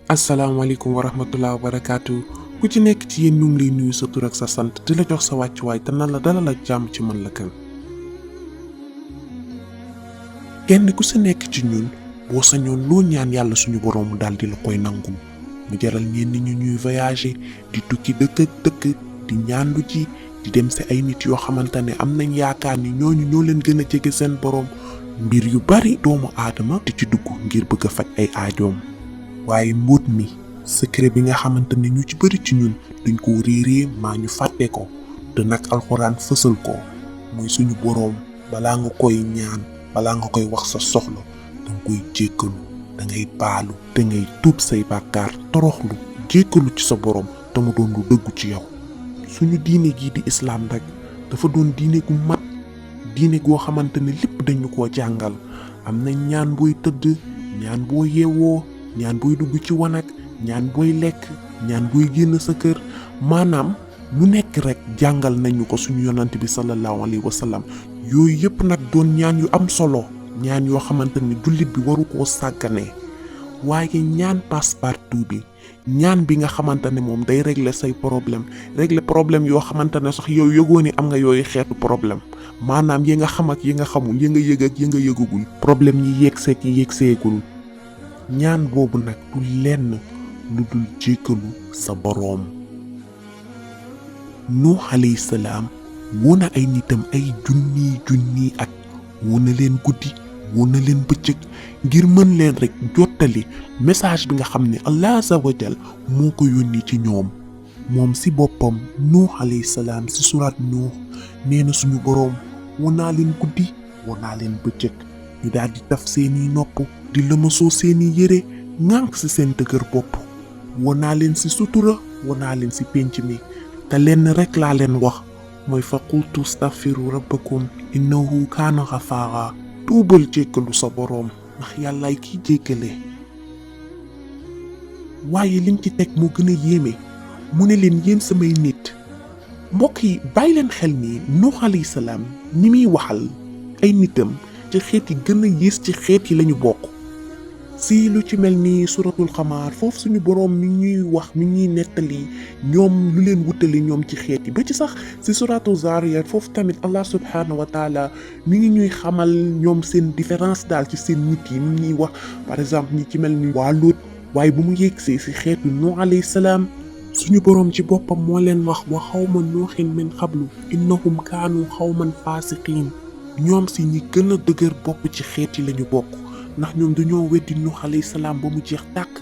asalaamaaleykum wa rahmatulah wa barakaatu ku ci nekk ci yéen ñu ngi lay nuyu sa tur ak sa sant di la jox sa wàccuwaay te nan la dalal ak jàmm ci man la kan. kenn ku sa nekk ci ñun boo sañoon loo ñaan yàlla suñu borom mu daal di la koy nangul mu jaral ñenn ñu ñuy voyager di tukki dëkk ak dëkk di ñaandu ji di dem si ay nit yoo xamante ne am nañ yaakaar ni ñooñu ñoo leen gën a jege seen borom mbir yu bari doomu aadama di ci dugg ngir bëgg a faj ay aajoom. waaye mbóot mi secret bi nga xamante ne ñu ci bëri ci ñun duñ ko réeree maa ñu fàtte ko te nag alxuraan fësal ko muy suñu boroom balaa nga koy ñaan balaa nga koy wax sa soxla danga koy jéggalu da ngay baalu te ngay tuub say bàkkaar toroxlu jéggalu ci sa boroom te mu doon lu dëggu ci yow. suñu diine gii di islaam rek dafa doon diine gu mat diine goo xamante ne lépp dañu koo jàngal am na ñaan booy tëdd ñaan boo yeewoo ñaan booy dugg ci wanag ñaan booy lekk ñaan booy génn sa kër maanaam lu nekk rek jàngal nañu ko suñu yonant bi sallallahu alayhi wa sallam yooyu yëpp nag doon ñaan yu am solo ñaan yoo xamante ne jullit bi waru koo sàgganee waaye ñaan passe-partout bi ñaan bi nga xamante ne moom day régler say problème yoo xamante ne sax yow yëgoo ni am nga yooyu xeetu problème maanaam yi nga xam ak yi nga xamul yi nga yëg ak yi nga yëgagul problème yi yegg seeg yi yegg seegul ñaan boobu nag du lenn lu dul jéggalu sa boroom. Nuux alayhi salaam woon na ay nitam ay junni at woon na leen guddi woon na leen bëccëg ngir mën leen rek jottali message bi nga xam ne Allah azza wa jal moo ko yónni ci ñoom moom si boppam Nuux alayhi salaam si suraat Nuux nee na suñu boroom woon naa leen guddi woon naa leen bëccëg ñu daal di taf seeni nopp di lëmasoo seeni yére ŋànk si seen dëgër bopp woon naa leen si sutura woon naa leen si pénc mi te lenn rek laa leen wax mooy fa qultu astaghfiru rabbakum innahu kaana ghafaara tuubal jéggalu sa boroom ndax yàllaay kiy jéggale. waaye lim ci teg moo gën a yéeme mu ne leen yéen samay nit mbokk yi bàyyi leen xel ni Nuux alayhi salaam ñi muy waxal ay nitam ci xeet yi gën a yées ci xeet yi lañu bokk si lu ci mel ni suratul xamaar foofu suñu boroom mi ñuy wax mi ñuy nettali ñoom lu leen wutali ñoom ci xeet yi ba ci sax si suratul zariyat foofu tamit Allah subhanahu wa taala mi ngi ñuy xamal ñoom seen différence daal ci seen nit yi mi ñuy wax par exemple ñi ci mel ni waa Luut waaye bu mu yégsee si xeetu Nuux alayhi salaam suñu boroom ci boppam moo leen wax wa xawma nuuxin min xablu innahum kaanu xawman faasiqiin ñoom si ñi gën a dëgër bopp ci xeet yi lañu bokk ndax ñoom dañoo weddi Nuux alayhi salaam ba mu jeex tàkk.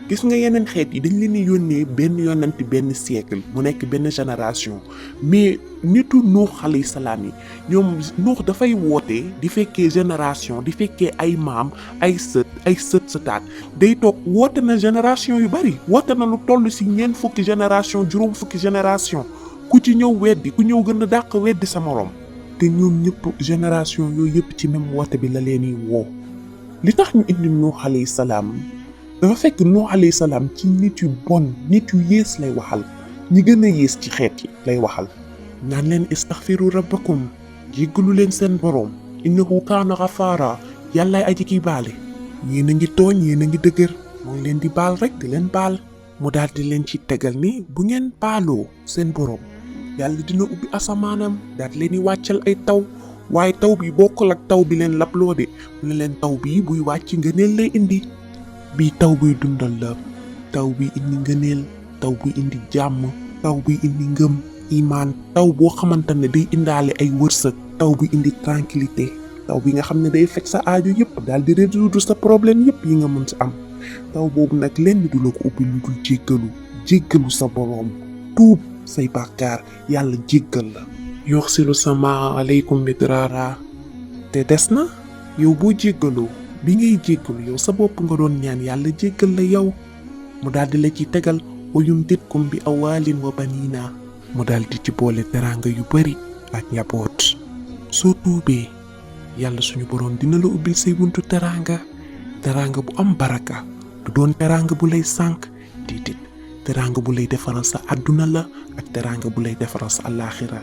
gis nga yeneen xeet yi dañ leen di yónnee benn yonent benn siècle mu nekk benn génération mais nitu Nuux alayhi salaam yi ñoom Nuux dafay woote di fekkee génération di fekkee ay maam ay sët sëtaat day toog woote na génération yu bari woote na lu toll ci ñeent fukki génération juróom fukki génération ku ci ñëw weddi ku ñëw gën a dàq weddi sa moroom te ñoom ñëpp génération yooyu yëpp ci même woote bi la leen yi woo li tax ñu indi Nuux alayhi salaam dafa fekk Nuux alayhi salaam ci nit yu bon nit yu yées lay waxal ñi gën a yées ci xeet yi lay waxal naan leen istaghfiru rabbakum jéggalu leen seen boroom innahu kaana ghafaara yàllaay aji kiy baale yéen a ngi tooñ yéen a ngi dëgër mooy leen di baal rek di leen baal mu daal di leen ci tegal ni bu ngeen baaloo seen boroom yàlla dina ubbi asamaanam daal di leen di wàccal ay taw waaye taw bi bokkul ak taw bi leen labloo de mu ne leen taw bii buy wàcc ngëneel lay indi bii taw buy dundal la taw bi indi ngëneel taw buy indi jàmm taw buy indi ngëm imaan taw boo xamante ne day indaale ay wërsëg taw buy indi tranquillité taw bi nga xam ne day faj sa aajo yëpp daal di résoudre sa problème yëpp yi nga mën si am taw boobu nag lenn du la ko ubbi lu dul jéggalu sa boroom tuub say bàkkaar yàlla jéggal la yoxsilu sama aleykum midraara te des na yow boo jéggaloo bi ngay jéggalu yow sa bopp nga doon ñaan yàlla jéggal la yow mu daldi la ci tegal wa yumditkum bi awaalin wa baniina mu daldi ci boole teraanga yu bari ak njaboot soo tuubee yàlla suñu boroom dina la ubbil say buntu teraanga bu am baraka du doon teraanga bu lay sànk déedéet teraanga bu lay defaral sa àdduna la ak teraanga bu lay defaral sa àllaaxira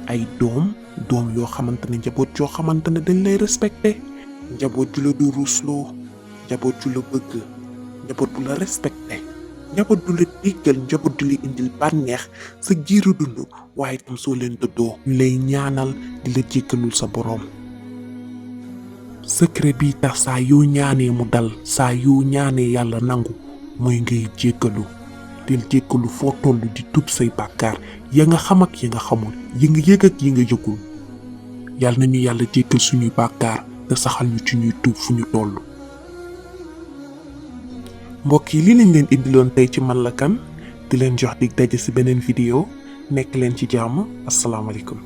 ay doom yoo xamante ne njaboot yoo xamante ne dañ lay respecté njaboot ju la du ruusloo njaboot ju la bëgg njaboot bu la respecté, njaboot bu la déggal, njaboot du la indil bànneex sa giiru dund, waaye tam soo leen dëddoo ñu lay ñaanal di la jéggalul sa boroom. secret bi tax saa yoo ñaanee mu dal, saa yoo ñaanee yàlla nangu, mooy ngay jéggalu. del jéggalu foo toll di tub say bàkkaar ya nga xam ak ya nga xamul, yi nga yëg ak yi nga yëgul. yàlla nañu yàlla jéggal suñuy bàkkaar te saxal ñu ci ñuy tuub fu ñu toll. mbokk yi lii lañ leen indiloon tey ci Man la kan, di leen jox dig daje ci beneen vidéo. nekk leen ci jàmm. asalaamaaleykum.